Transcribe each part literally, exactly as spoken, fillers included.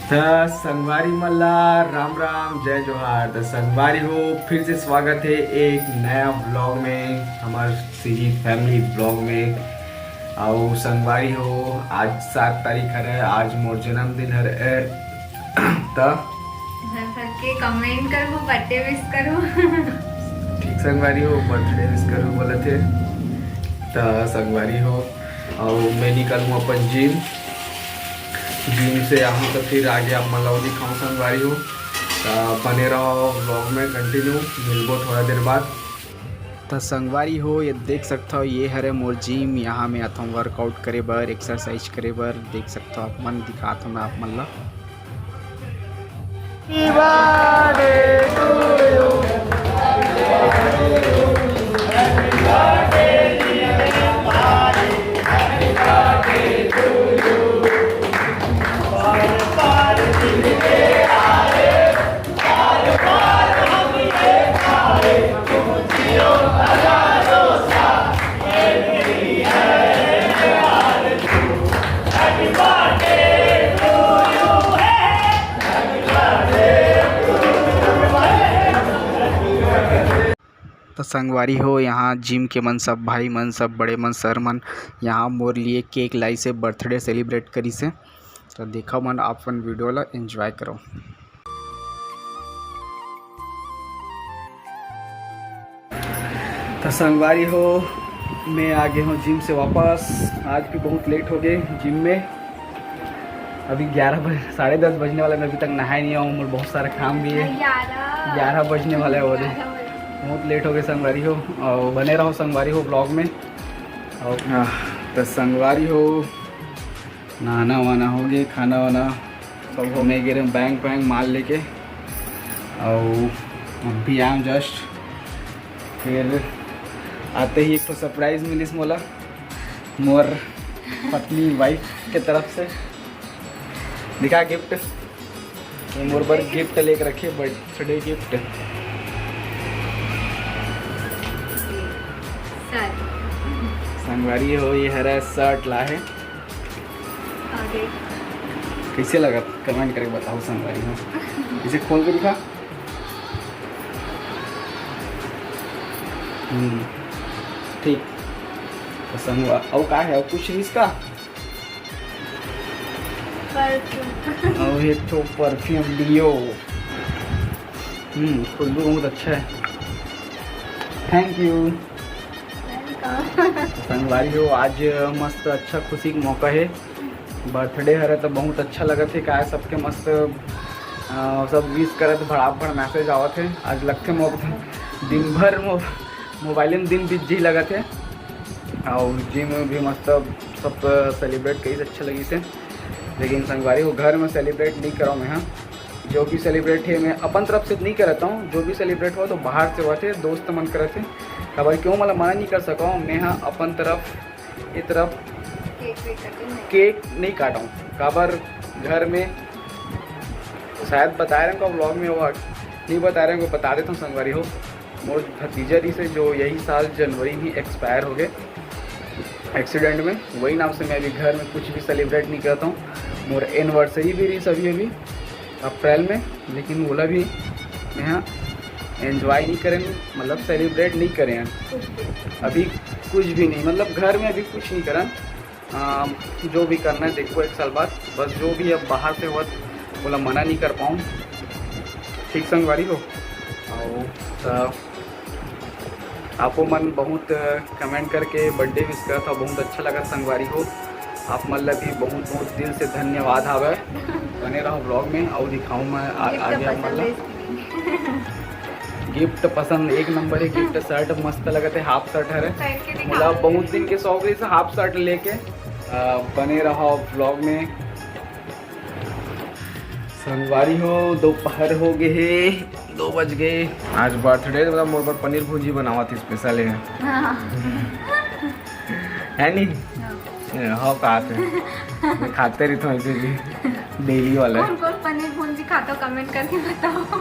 त संगवारी मन ला राम राम, जय जोहार। त संगवारी हो, फिर से स्वागत है एक नया व्लॉग में, हमार सीजी फैमिली व्लॉग में। अउ संगवारी हो, आज सात तारीख हरे, आज मोर जन्मदिन हरे। त घर भर के कमेंट करहू, बर्थडे विश करहू। ठीक संगवारी हो, बर्थडे विश करहू बोलत हे। त संगवारी हो, अउ मैं निकलहूँ अपन जिम। जिम से आहूँ त फिर आगे आप मन ला दिखाहूँ संगवारी हो। त बने रहो व्लॉग में, कंटिन्यू मिलबो थोड़ा देर बाद। त संगवारी हो, ये देख सकथव, ये हरे मोर जिम। यहाँ मैं आथव वर्कआउट करे बर, एक्सरसाइज करे बर। देख सकथव आप मन, दिखात हव मैं आप मन ला। त संगवारी हो, यहाँ जिम के मन, सब भाई मन, सब बड़े मन, सर मन यहाँ मोर लिए केक लाइसे, बर्थडे सेलिब्रेट करिसे। त देखव मन, आप अपन वीडियो ला एंजॉय करव। त संगवारी हो, मैं आ गे हूँ जिम से वापस। आज भी बहुत लेट हो गे जिम में। अभी ग्यारह बजे, साढ़े दस बजने वाला है, मैं अभी तक नहाए नहीं हूँ। मोर बहुत सारा काम भी है। ग्यारह। ग्यारह बजने वाला है वो दे। ग्यारह बजे। बहुत लेट हो गे संगवारी हो, अउ बने रहो संगवारी हो व्लॉग में। अउ हाँ, त संगवारी हो, नहाना वाना हो गे, खाना वाना सब हो। मैं गे रहेंव बैंक बैंक माल लेके, अउ अभी आएंव जस्ट। फिर आते ही एक ठो सरप्राइज मिलिस मोला, मोर पत्नी, वाइफ के तरफ से। दिखा गिफ्ट, ये मोर बर गिफ्ट लेके रखे, बर्थडे गिफ्ट। सर। संगवारी हो, ये हरा शर्ट ला है। आगे। कैसे लगा, कमेंट करके बताओ संगवारी हो। इसे खोल के दिखा। हम्म, ठीक। पसंद हुआ। और का है, और कुछ है इसका? परफ्यूम। और एक ठो परफ्यूम डियो। हम्म, खुशबू बहुत अच्छा है। Thank you. वेलकम। संगवारी हो, आज मस्त अच्छा खुशी के मौका है, बर्थडे हरे तो बहुत अच्छा लगत है। काय सबके मस्त, अ, सब विश करत, भड़ाभड़ मैसेज आवत है। आज लगथे मो-, दिन भर मो-, मोबाइल में दिन बीत जी लगत है। और जिम में भी मस्त सब सेलिब्रेट कई अच्छा लगिस है, लेकिन संगवारी हो, घर में सेलिब्रेट नहीं करव मैं, हाँ। जो भी सेलिब्रेट है, मैं अपन तरफ से नहीं करता हूँ, जो भी सेलिब्रेट हो तो बाहर से होते, दोस्त मन करत है। काबर क्यों, मतलब मना नहीं कर सकव मैं, हाँ, अपन तरफ, ये तरफ केक वेक कटिंग नहीं। केक नहीं काटव, काबर घर में शायद बताए रहेंव व्लॉग में, वो नहीं बताए रहेंव, बता देता हूँ संगवारी हो। मोर भतीजा जी से, जो यही साल जनवरी में एक्सपायर हो गए एक्सीडेंट में, वही नाम से मैं अभी घर में कुछ भी सेलिब्रेट नहीं करता हूँ। मोर एनिवर्सरी भी रही अभी, अभी अप्रैल में, लेकिन ओला भी मैं एंजॉय नहीं करें, मतलब सेलिब्रेट नहीं करें। अभी कुछ भी नहीं, मतलब घर में अभी कुछ नहीं करें। अम, जो भी करना है देखो एक साल बाद, बस जो भी अब बाहर से होत ओला मना नहीं कर पाऊँ। ठीक संगवारी हो। और, अ, आपो मन बहुत कमेंट करके बर्थडे विश करत हव, बहुत अच्छा लगत संगवारी हो। आप मन ला भी बहुत बहुत दिल से धन्यवाद हावय। बने रहो व्लॉग में, और दिखाऊँ मैं आ-, गिफ्ट आगे आप मन पसंद ला। है इसकी। गिफ्ट पसंद एक नंबर है, गिफ्ट शर्ट मस्त लगत है, हाफ शर्ट हरे। पहन के दिखाओ। मोला बहुत दिन के शौक रहिस हाफ शर्ट लेके। अ, बने रहो व्लॉग में। संगवारी हो, दोपहर हो गए हे, दो बज गए। आज बर्थडे, मतलब मोर बर पनीर भुर्जी बनावत स्पेशल है। हाँ। है नहीं? हाँ। ए, हो, खाते हैं। मैं खाते रहता हूँ ऐसे भी, डेली वाला है। कौन कौन पनीर भुर्जी खाता हो, कमेंट करके बताओ।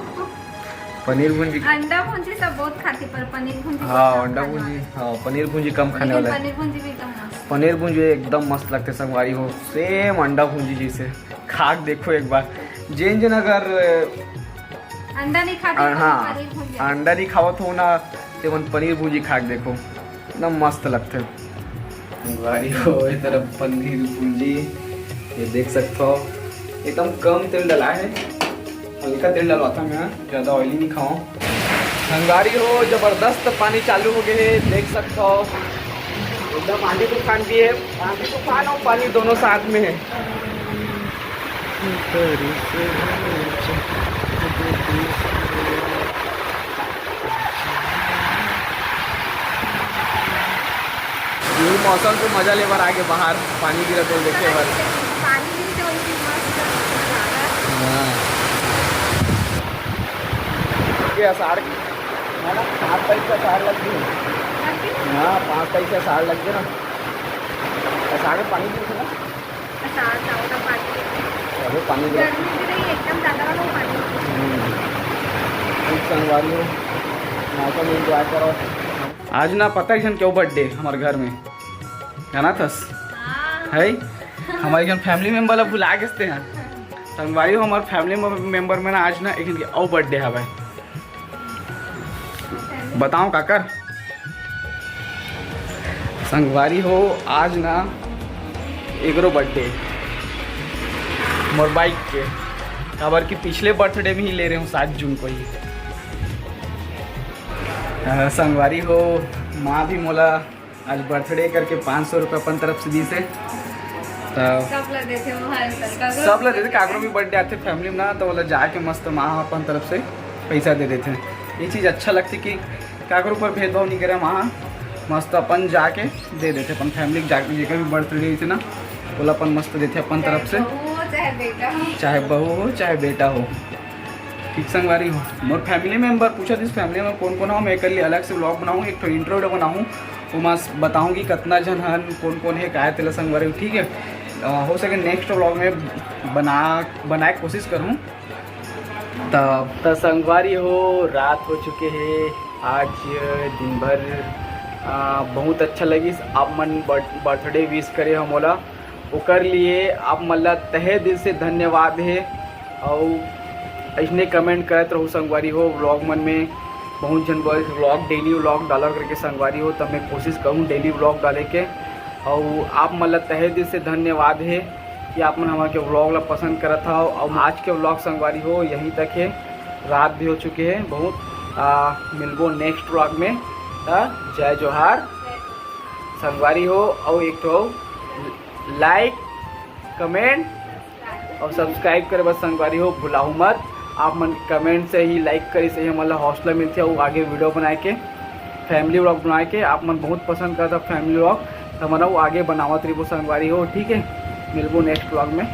पनीर भुर्जी। अंडा भुर्जी सब बहुत खाती, पर पनीर भुर्जी हाँ, बहुत कम अंडा खाने भुर्जी, वाले। हाँ, पनीर भुर्जी कम खाने लेकिन वाला है। पनीर भुर्जी भी एकदम मस्त। पनीर भुर्जी एकदम मस्त लगते संगवारी हो, सेम अंडा भुर्जी जैसे। खा के देखो एक बार, जेन जेन अगर अंडा नहीं खाते अ, तो हाँ, पनीर भुजिया। अंडा नहीं खावत हो ना, ते मन पनीर भुंजी खा के देखो, एकदम मस्त लगथे। संगवारी हो, ये तरफ पनीर भुंजी, ये देख सकते हो, एकदम कम तेल डला है, हल्का तेल डलवाता मैं, ज़्यादा ऑयली नहीं खाऊँ। संगवारी हो, जबरदस्त पानी चालू हो गए है, देख सकते हो, एकदम आंधी तूफान भी है, आंधी तूफान और पानी दोनों साथ में है। ये मौसम के मजा ले बर आगे बाहर, पानी गिरत होल देखे बर। पानी भी तो इतनी मस्त नजारा है। हाँ। ये अषाढ़, है ना, पाँच तारीख से अषाढ़ लग गई। हाँ, पाँच तारीख से अषाढ़ लग गया ना। अषाढ़ में पानी गिरथे ना। अषाढ़, सावन का पानी। अरे पानी गिरा। गर्मी भी नहीं, एकदम ज्यादा वाला पानी। हम्म। एक संगवारी हो, मौसम एंजॉय करो। आज ना पता है क्यों बर्थडे हमारे घर में, जाना थस? हाँ। है, हमारे घर फैमिली मेंबर ला भुला गेस तें। संगवारी हो, हमारे फैमिली मेंबर में ना आज ना एक अउ बर्थडे हवय। बताओ काकर? संगवारी हो, आज ना एकरो बर्थडे, मोर बाइक के, काबर कि पिछले बर्थडे में ही ले रहे हूँ, सात जून को ही। अ, संगवारी हो, माँ भी मोला आज बर्थडे करके पाँच सौ रुपये अपन तरफ से दीस हे। तो सब ला देथे वो हर साल। सब ला देथे, काकरो भी बर्थडे आथे फैमिली में ना, तो ओला जाके मस्त माँ अपन तरफ से पैसा दे देथे। ये चीज़ अच्छा लगथे कि काकरो ऊपर भेदभाव नहीं करे माँ, मस्त अपन जाके दे देथे अपन फैमिली के, जाके जेकर भी बर्थडे रहिथे ना, ओला अपन मस्त देथे अपन तरफ से। बहू हो चाहे बेटा हो। चाहे बहू हो चाहे बेटा हो। ठीक संगवारी हो, मोर फैमिली मेंबर पूछत हे, फैमिली में कौन कौन हो, मैं एकर लिए अलग से व्लॉग बनाऊँ, एक ठो इंट्रो वीडियो बनाऊँ, ओमा बताऊँ कि कितना झन हन, कौन कौन है, काय तेला संगवारी हो, ठीक है। अ, हो सके नेक्स्ट व्लॉग में बना बनाए के कोशिश करूँ। तब त संगवारी हो, रात हो चुके हे। आज दिन भर अ, बहुत अच्छा लगिस, आप मन बर्थ-, बर्थडे विश करे हो मोला, ओकर लिए आप मन ला तहे दिल से धन्यवाद हे। अउ अइसने कमेंट करत रहू संगवारी हो व्लॉग मन में। बहुत झन बोले व्लॉग, डेली व्लॉग डाला करके संगवारी हो, तब मैं कोशिश करूँ डेली व्लॉग डाले के। अउ आप मन ला तहे दिल से धन्यवाद हे कि आप मन हमर के व्लॉग ला पसंद करत हव। अउ आज के व्लॉग संगवारी हो यहीं तक हे, रात भी हो चुके हे बहुत। आ, मिलबो नेक्स्ट व्लॉग में। त जय जोहार संगवारी हो, अउ एक ठो लाइक, कमेंट और सब्सक्राइब करे बर संगवारी हो भुलाहू मत। आप मन कमेंट से ही, लाइक करे से ही हमन ला हौसला मिलथे अउ आगे वीडियो बनाए के, फैमिली व्लॉग बनाए के। आप मन बहुत पसंद करता फैमिली व्लॉग, तो हमन अउ आगे बनावत रहिबो संगवारी हो, ठीक है। मिलबो नेक्स्ट व्लॉग में।